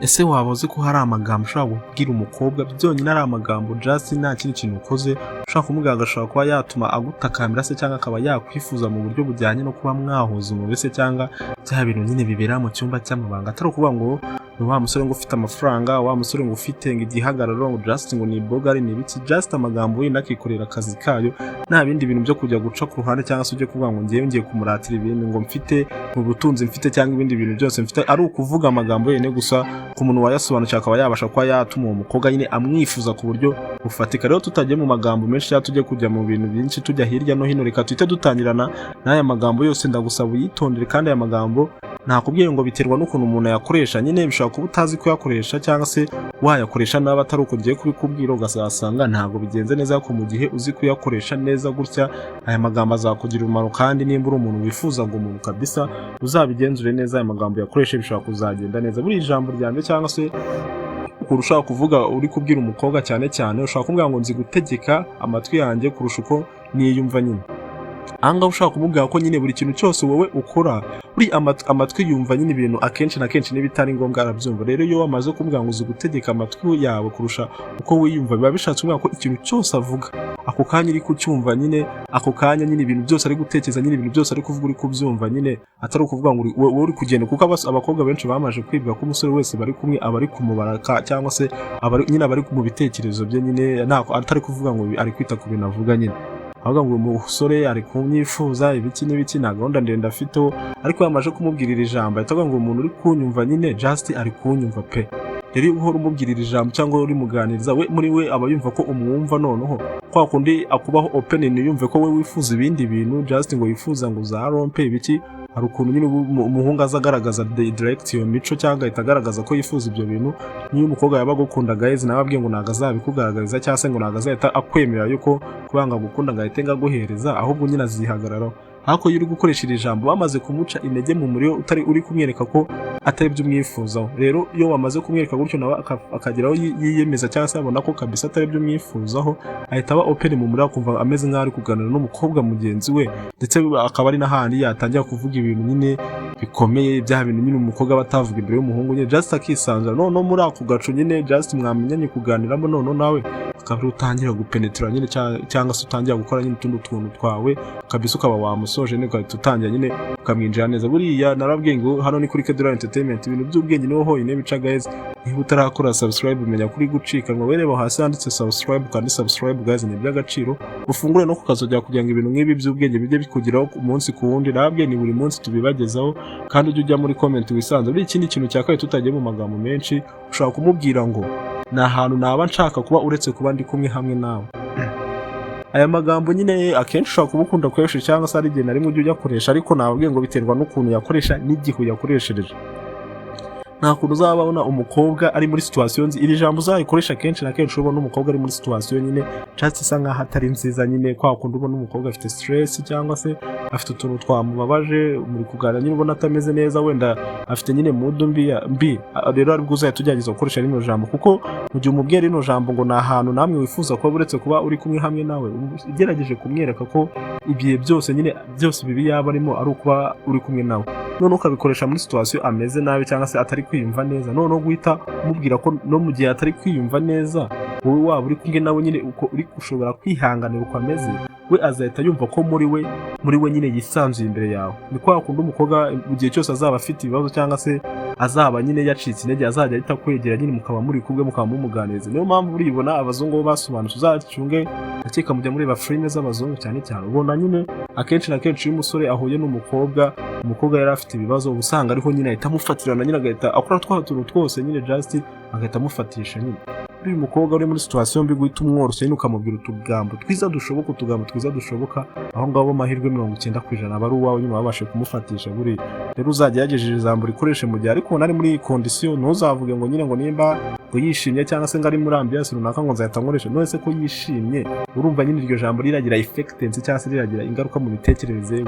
Ese waba uzi ko hari amagambo ushobora kubwira umukobwa byonyine ari amagambo, just nta kindi kintu ukoze, ushobora kumubwira agashobora kuba yatuma agutakambira se, cyangwa akaba yakwifuza mu buryo bujyanye no kuba mwahuza umubiri se, cyangwa bya bintu nyine bibera mu cyumba cy'amabanga, atari ukuvuga ngo ni wa musore ngo ufite amafaranga, wa musore ngo ufite ngo igihagararo, ngo just ngo ni bogari, ni ibiki? Just amagambo yenda akikorera akazi kayo, nta bindi bintu byo kujya guca ku ruhande, cyangwa se ujye kuvuga ngo ngewe ngiye kumuratira ibintu ngo mfite mu butunzi mfite, cyangwa ibindi bintu byose mfite. Ari ukuvuga amagambo yonyine gusa, ku muntu wayasobanukiwe akaba yabasha kuba yatuma uwo mukobwa nyine amwifuza ku buryo bufatika. Rero tutagiye mu magambo menshi cyangwa tujye kujya mu bintu byinshi, tujya hirya no hino, reka tuhite dutangirana n'aya magambo yose. Ndagusaba uyitondere. Kandi aya magambo nakubwiye ngo biterwa n'ukuntu umuntu ayakoresha nyine. Bishobora kuba utazi kuyakoresha, cyangwa se wayakoresha nabi atari uko ugiye kubikubwira, ugasanga ntabwo bigenze neza. Ariko mu gihe uzi kuyakoresha neza gutya, aya magambo azakugira umumaro. Kandi nimba uri umuntu wifuza ngo umuntu kabisa, uzabigenzure neza, aya magambo yakoreshe, bishobora kuzagenda neza. Buri ijambo rya mbere, cyangwa se ukuntu ushobora kuvuga uri kubwira umukobwa cyane cyane, ushobora kumubwira ngo "Nzi gutegeka amatwi yanjye kurusha uko niyumva." Nyine ahangaha ushobora kumubwira ko nyine buri kintu cyose wowe ukora, buri amatwi yumva nyine ibintu akenshi na kenshi n'ibitari ngombwa arabyumva. Rero iyo wamaze kumubwira ngo uzi gutegeka amatwi yawe kurusha uko wiyumva, biba bishatse kumubwira ko ikintu cyose avuga ako kanya uri kucyumva nyine ako kanya nyine, ibintu byose ari gutekereza nyine, ibintu byose ari kuvuga uri kubyumva nyine, atari ukuvuga ngo wowe uri kugenda. Kuko abakobwa benshi bamaze kwibwira ko umusore wese bari kumwe aba ari kumubara, cyangwa se aba nyine aba ari mu bitekerezo bye nyine, ntabwo atari kuvuga ngo ari kwita ku bintu avuga nyine, ahubwo ngo umusore ari kumyifuza ibiki n'ibiki, nta gahunda ndende afiteho. Ariko yamaze kumubwirira ijambo, ahita avuga ngo "Umuntu uri kunyumva nyine, just ari kunyumva pe." Rero iyo uhora umubwirira ijambo cyangwa urimuganiriza, we muri we aba yumva ko umwumva. Noneho kwa kundi akubaho open, ntiyumve ko we wifuza ibindi bintu, just ngo wifuza ngo uzarompe ibiki. Hari ukuntu nyine ubu umuhungu aza agaragaza direct iyo mico, cyangwa agahita agaragaza ko yifuza ibyo bintu. Niyo umukobwa yaba agukunda, guys, nawe abwiye ngo ntabwo azabikugaragariza, cyangwa se ngo ntabwo azahita akwemerera yuko kubanga agukunda ngo ahite ngo aguhereza, ahubwo nyine azihagararaho. Ariko iyo uri gukoresha iri jambo, bamaze kumuca intege mu muriro, utari uri kumwereka ko atari byo umwifuzaho. Rero iyo wamaze kumwereka gutyo, nawe akageraho yiyemeza, cyangwa se abona ko kabisa atari byo umwifuzaho, ahita aba open mu muriro, akumva ameze nk'aho ari kuganira n'umukobwa mugenzi we, ndetse akaba ari n'ahandi yatangira kuvuga ibintu nyine bikomeye, bya bintu nyine umukobwa aba atavuga imbere y'umuhungu nyine, just akisanzura. Noneho muri ako gacu nyine just mwamenyanye kuganiramo, noneho nawe akaba ari utangira gupenetra nyine, cyangwa se utangira gukora nyine utundi tuntu twawe kabisa, ukaba wamusoje nyine, ugahita utangira nyine ukamwinjira neza. Buriya narabwiye ngo hano ni kuri Kedura Entertainment, ibintu by'ubwenge niho honyine bica. Guys, niba utarakora subscribe, menya kuri gucikanwa. Wereba hasi handitse subscribe, kandi subscribe, guys, ni iby'agaciro. Ufungure no kukazogera kugira ngo ibintu nk'ibi by'ubwenge bijye bikugeraho umunsi ku wundi. Narabwiye ni buri munsi tubibagezaho. Kandi ujye ujya muri comment wisanzure. Buriya ikindi kintu cya kabiri, tutagiye mu magambo menshi, ushobora kumubwira ngo "Ni ahantu naba nshaka kuba uretse kuba ndi kumwe hamwe nawe." Aya magambo nyine akenshi ushobora kuba ukunda kuyakoresha, cyangwa se hari igihe na rimwe ujya uyakoresha, ariko nababwiye ngo biterwa n'ukuntu yakoresha n'igihe uyakoreshereje. Nta kuntu uzabona umukobwa ari muri situation nzi. Iri jambo uzayikoresha kenshi na kenshi ubona umukobwa ari muri situation nyine just isa nkaho atari nziza nyine, kwa kundi ubona umukobwa afite stress, cyangwa se afite utuntu twamubabaje, muri kuganira nyine ubona atameze neza, wenda afite nyine mood mbi. Rero aribwo uzahita ugerageza gukoresha rino jambo, kuko mu gihe umubwiye rino jambo ngo "Ni ahantu namwe wifuza kuba uretse kuba uri kumwe hamwe nawe", ugerageje kumwereka ko ibihe byose nyine byose bibi yaba arimo ari ukuba uri kumwe nawe, noneho ukabikoresha muri situation ameze nabi cyangwa se atari kwiyumva neza, noneho guhita umubwira ko no mu gihe atari kwiyumva neza, wowe waba uri kumwe nawe nyine, uko uri ushobora kwihanganira uko ameze, we azahita yumva ko muri we nyine yisanzuye imbere yawe. Ni kwa kundi umukobwa mu gihe cyose azaba afite ibibazo, cyangwa se azaba nyine yacitse intege, azajya ahita kwegera nyine, mukaba muri kumwe, mukaba mumuganiriza. Niyo mpamvu uribona abazungu bo basobanutse. Uzacunge, ndakeka mujya mureba filime z'abazungu cyane cyane, ubona nyine akenshi na kenshi iyo umusore ahuye n'umukobwa, umukobwa yari afite ibibazo, uba usanga ariho nyine ahita amufatirana nyine, agahita akora twa tuntu twose nyine, just agahita amufatisha nyine. Uyu mukobwa uri muri situation mbi, guhita umworoshya nyine, ukamubwira utugambo twiza dushoboka, utugambo twiza dushoboka, aho ngaho amahirwe 90% aba ari uwawe nyine, wabashe kumufatisha. Buriya rero uzagerageze ijambo rikoreshe mu gihe ariko ubona ari muri iyi condition. Ntuzavuge ngo nyine ngo nimba ngo yishimye, cyangwa se ngo ari muri ambiance runaka, ngo nzahita nkoresha. None se ko yishimye, urumva nyine iryo jambo riragira effectance, cyangwa se riragira ingaruka mu mitekerereze ye?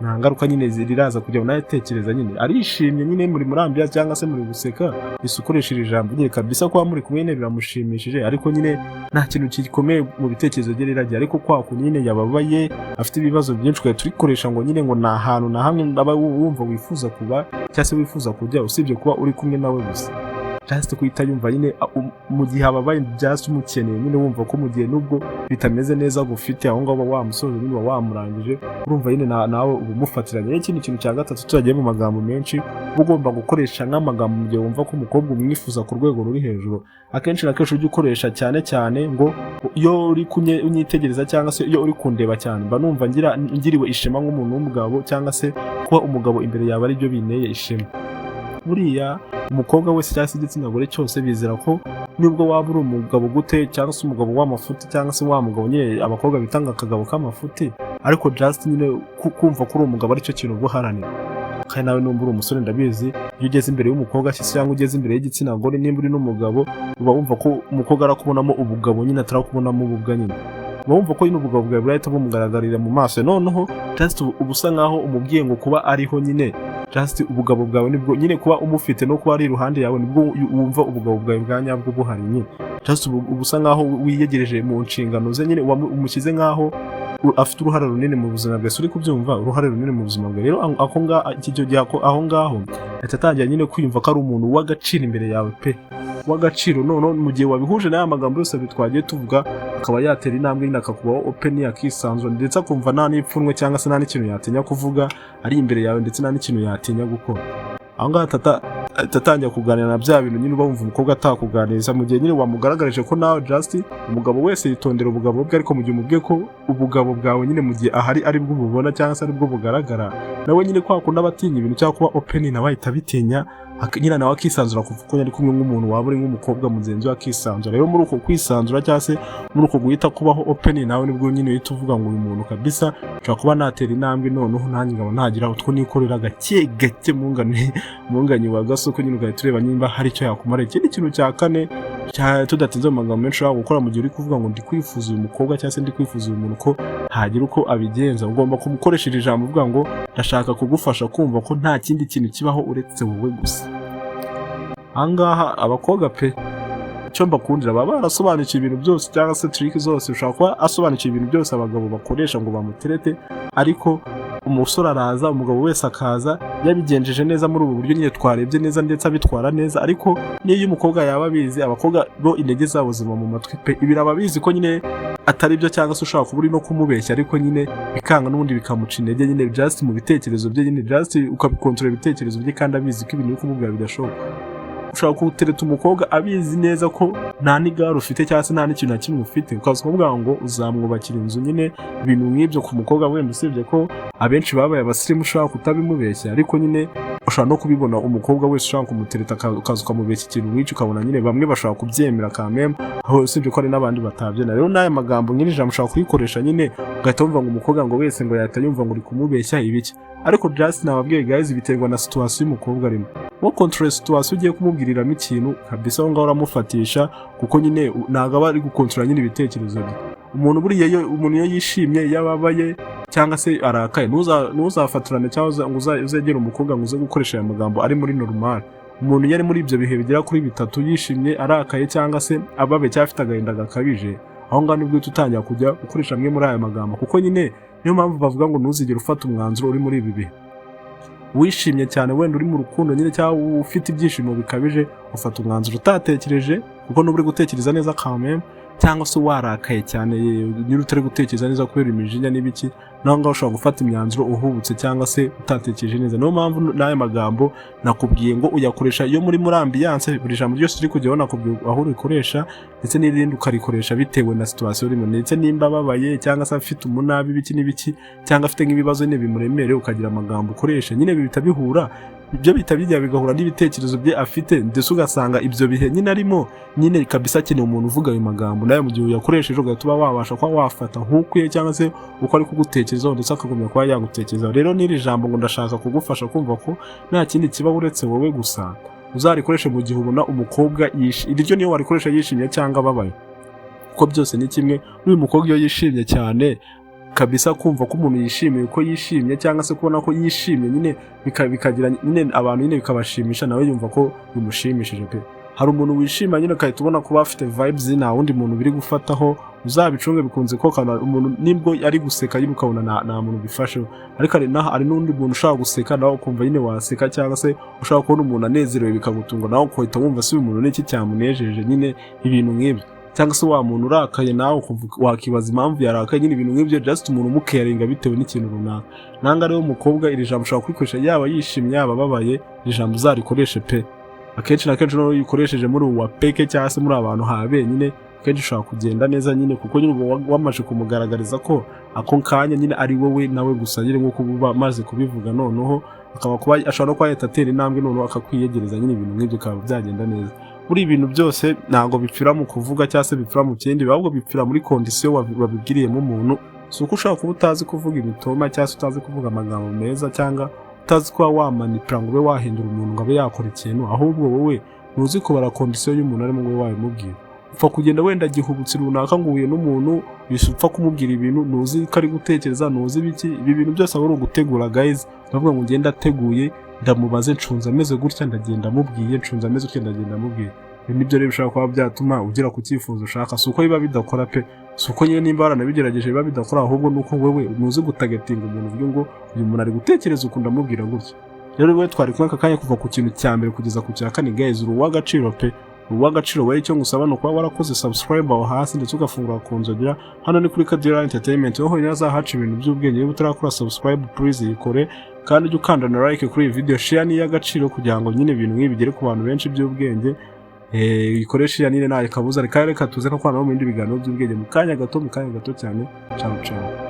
Nta ngaruka nyine ziraza kujya nawe tekereza nyine arishimye nyine, muri ambiance cyangwa se muri guseka, ese ukoresha iri jambo nyine kabisa kuba muri kumwe nyine biramushimishije, ariko nyine nta kintu gikomeye mu bitekerezo bye riragiye. Ariko kwa kuntu nyine yababaye, afite ibibazo byinshi, ugahita urikoresha ngo nyine ngo nta hantu na hamwe aba wumva wifuza kuba cyangwa se wifuza kujya usibye kuba uri kumwe nawe gusa. Just guhita yumva nyine mu gihe ababaye just umukeneye nyine, wumva ko mu gihe nubwo bitameze neza gufite aho ngaho uba wamusoje nyine, uba wamurangije, urumva nyine nawe uba umufatiranye. Ikindi kintu cya gatatu, turagiye mu magambo menshi, uba ugomba gukoresha nk'amagambo mu gihe wumva ko umukobwa umwifuza ku rwego ruri hejuru. Akenshi na kenshi ujya ukoresha cyane cyane ngo iyo uri unyitegereza cyangwa se iyo uri kundeba cyane, mba numva ngira ngiriwe ishema nk'umuntu w'umugabo, cyangwa se kuba umugabo imbere yawe ari byo binteye ishema. Buriya umukobwa wese cyangwa se igitsina gore cyose bizera ko nubwo waba uri umugabo gute, cyangwa se umugabo w'amafuti, cyangwa se wa mugabo nyine abakobwa bitanga akagabo k'amafuti, ariko just nyine kumva ko uri umugabo aricyo kintu uba uharanira. Kandi nawe numba uri umusore, ndabizi, iyo ugeze imbere y'umukobwa se cyangwa ugeze imbere y'igitsina gore, nimba uri n'umugabo, uba wumva ko umukobwa arakubonamo ubugabo nyine, atarakubonamo ububwa nyine. Uba wumva ko nyine ubugabo bwawe burahita bumugaragarira mu maso. Noneho just uba usa nkaho umubwiye ngo kuba ariho nyine, just ubugabo bwawe nibwo nyine kuba umufite no kuba ari iruhande yawe nibwo wumva ubugabo bwawe bwa nyabwo buhari nyine. Just uba usa nkaho wiyegereje mu nshingano ze nyine, umushyize nkaho afite uruhare runini mu buzima bwawe. Uri kubyumva? Uruhare runini mu buzima bwawe. Rero ako icyo gihe aho ngaho ahita atangira nyine kwiyumva ko ari umuntu w'agaciro imbere yawe pe, w'agaciro. Noneho mu gihe wabihuje n'aya magambo yose abiri twagiye tuvuga, akaba yatera intambwe nyine, akakubaho open, akisanzura, ndetse akumva nta n'ipfunwe cyangwa se nta n'ikintu yatinya kuvuga ari imbere yawe, ndetse nta n'ikintu yatinya gukora. Aho ngaho ahita atangira kuganira na bya bintu nyine uba wumva umukobwa atakuganiriza mu gihe nyine wamugaragarije ko nawe just umugabo wese yitondera ubugabo bwe. Ariko mu gihe umubwiye ko ubugabo bwawe nyine mu gihe ahari aribwo ububona cyangwa se aribwo bugaragara, nawe nyine kwa kundi aba atinya ibintu cyangwa kuba open, nawe ahita abitinya, nyine nawe akisanzura kuva uko yari kumwe nk'umuntu waba uri nk'umukobwa mugenzi we, akisanzura. Rero muri uko kwisanzura cyangwa se muri uko guhita kubaho open, nawe nibwo nyine uhita uvuga ngo uyu muntu kabisa nshobora kuba natera intambwe, noneho nanjye nkaba nagira utwo nikorera gake gake mungane munganyi wa gasoko nyine, ugahita ureba nimba hari icyo yakumara. Ikindi kintu cya kane, tudatinze mu magambo menshi, ushobora gukora mu gihe uri kuvuga ngo ndi kwifuza uyu mukobwa cyangwa se ndi kwifuza uyu muntu ko hagira uko abigenza, ugomba kumukoresha iri jambo uvuga ngo ndashaka kugufasha kumva ko nta kindi kintu kibaho uretse wowe gusa. Ahangaha abakobwa pe, icyo mbakundira, baba barasobanukiwe ibintu byose cyangwa se trick zose. Ushobora kuba asobanukiwe ibintu byose abagabo bakoresha ngo bamuterete, ariko umusore araza, umugabo wese akaza yabigenjeje neza muri ubu buryo nyine twarebye neza, ndetse abitwara neza. Ariko n'iyo umukobwa yaba abizi, abakobwa bo intege zabo ziba mu matwi pe. Ibi ababizi ko nyine atari byo, cyangwa se ushobora kuba uri no kumubeshya, ariko nyine bikanga n'ubundi bikamuca intege nyine, just mu bitekerezo bye nyine, just ukabikontorora ibitekerezo bye kandi abizi ko ibintu uri kumubwira bidashoboka. Ushobora kutereta umukobwa abizi neza ko nta n'igare ufite cyangwa se nta n'ikintu na kimwe ufite, ukaza kumubwira ngo uzamwubakira inzu nyine, ibintu nk'ibyo ku mukobwa. Wenda usibye ko abenshi babaye abasirimu, ushobora kutabimubeshya, ariko nyine ushobora no kubibona. Umukobwa wese ushobora kumutereta, ukaza ukamubeshya ikintu nk'icyo, ukabona nyine bamwe bashobora kubyemera kameme, aho usibye ko hari n'abandi batabyemera. Rero n'aya magambo nk'iri jambo ushobora kuyikoresha nyine, ugahita wumva ngo umukobwa ngo wese ngo yahita yumva ngo uri kumubeshya ibiki. Ariko just nababwiye guys, biterwa na situation y'umukobwa arimo. Wo control situation ugiye kumubwiriramo ikintu kabisa, aho ngaho uramufatisha, kuko nyine ntabwo aba ari gukontorora nyine ibitekerezo bye. Umuntu buriya iyo umuntu iyo yishimye, iyo ababaye cyangwa se arakaye, ntuzafatirane cyangwa ngo uzegere umukobwa ngo uze gukoresha aya magambo ari muri normal. Umuntu iyo ari muri ibyo bihe bigera kuri bitatu, yishimye, arakaye cyangwa se ababaye cyangwa afite agahinda gakabije, aho ngaho nibwo uhita utangira kujya ukoresha amwe muri aya magambo, kuko nyine niyo mpamvu bavuga ngo ntuzigere ufata umwanzuro uri muri ibi bihe. Wishimye cyane, wenda uri mu rukundo nyine cyangwa ufite ibyishimo bikabije, ufata umwanzuro utatekereje, kuko nuba uri gutekereza neza kameme, cyangwa se warakaye cyane nyine utari gutekereza neza kubera imijinya n'ibiki, naho ngaho ushobora gufata imyanzuro uhubutse cyangwa se utatekereje neza. Niyo mpamvu n'aya magambo nakubwiye ngo uyakoresha iyo muri ambiance. Buri jambo ryose uri kujyaho nakubwiye aho urikoresha, ndetse n'irindi ukarikoresha bitewe na situation urimo, ndetse nimba ababaye cyangwa se afite umunabi ibiki n'ibiki, cyangwa afite nk'ibibazo nyine bimuremereye, ukagira amagambo ukoresha nyine bihita bihura, ibyo bihita bijya bigahura n'ibitekerezo bye afite, ndetse ugasanga ibyo bihe nyine arimo nyine kabisa akeneye umuntu uvuga ayo magambo. Nawe mu gihe uyakoresheje ugahita uba wabasha kuba wafata nk'ukwiye cyangwa se uko ari kugutekerezaho, ndetse akagumya kuba yagutekerezaho. Rero n'iri jambo ngo ndashaka kugufasha kumva ko nta kindi kiba uretse wowe gusa, uzarikoreshe mu gihe ubona umukobwa iryo niyo warikoresha yishimye cyangwa ababaye, kuko byose ni kimwe. N'uyu mukobwa iyo yishimye cyane Kabisa kumva ko umuntu yishimiye uko yishimye, cyangwa se kubona ko yishimye nyine bikagira nyine abantu nyine bikabashimisha, nawe yumva ko bimushimishije pe. Hari umuntu wishima nyine ugahita ubona kuba afite vibes, nta wundi muntu biri gufataho. Uzabicunge, bikunze ko umuntu nibwo ari guseka nyine ukabona nta muntu bifasheho, ariko hari n'undi muntu ushaka guseka nawe ukumva nyine waseka, cyangwa se ushaka kubona umuntu anezerewe bikagutunga, nawe ukahita wumva se uyu muntu niki cyamunejeje nyine, ibintu nk'ibyo. Cyangwa se wa muntu urakaye, nawe ukumva wakibaza impamvu yarakaye nyine, ibintu nk'ibyo. Just umuntu umucaringa bitewe n'ikintu runaka. Nanga rero umukobwa, iri jambo ushobora kurikoresha yaba yishimye, yaba ababaye. Iri jambo uzarikoreshe pe. Akenshi na kenshi noneho iyo uyikoresheje muri uwa peke cyangwa se muri abantu ha benyine, akenshi ushobora kugenda neza nyine, kuko nyine uba wamaze kumugaragariza ko ako kanya nyine ari wowe nawe gusa nyine, nk'uko uba umaze kubivuga. Noneho akaba kuba ashobora no kuba yahita atera intambwe, noneho akakwiyegereza nyine, ibintu nk'ibyo bikaba byagenda neza. Muri ibintu byose ntabwo bipfira mu kuvuga cyangwa se bipfira mu kindi, ahubwo bipfira muri condition wabibwiriyemo umuntu. Si uko ushobora kuba utazi kuvuga imitoma, cyangwa se utazi kuvuga amagambo meza, cyangwa utazi kuba wamanipura ngo ube wahindura umuntu ngo abe yakora ikintu, ahubwo wowe ntuzi kubara condition y'umuntu arimo ngo ube wabimubwira. Upfa kugenda wenda gihubutse runaka ngo uhuye n'umuntu, uhise upfa kumubwira ibintu, ntuzi ko ari gutekereza, ntuzi ibiki. Ibi bintu byose aba ari ugutegura, guys. Ndavuga ngo ngende ateguye, ndamubaze ncunze ameze gutya, ndagenda amubwiye, ncunze ameze gutya, ndagenda amubwiye. Ibi nibyo rero bishobora kuba byatuma ugera ku cyifuzo ushaka. Si uko biba bidakora pe, si uko nyine nimba waranabigerageje biba bidakora, ahubwo ni uko wowe ntuzi gutargetinga umuntu uvuge ngo uyu muntu ari gutekereza uku, ndamubwira gutya. Rero wowe twari kumwe aka kanya kuva ku kintu cya mbere kugeza ku cya kane, guys, uri uw'agaciro pe, uri uw'agaciro. Wowe icyo ngusaba ni ukuba warakoze subscribe aho hasi, ndetse ugafungura ku nzogera. Hano ni kuri Kadira Entertainment, aho honyine hazahaca ibintu by'ubwenge. Niba utarakora subscribe, please yikore, kandi ujye ukanda na like kuri iyi video. Share ni iy'agaciro kugira ngo nyine ibintu nk'ibi bigere ku bantu benshi by'ubwenge. Uyikoreshe iya nyine ntayo kabuza. Reka tuze no kwana mu bindi biganiro by'ubwenge mu kanya gato, mu kanya gato cyane. Ciao ciao.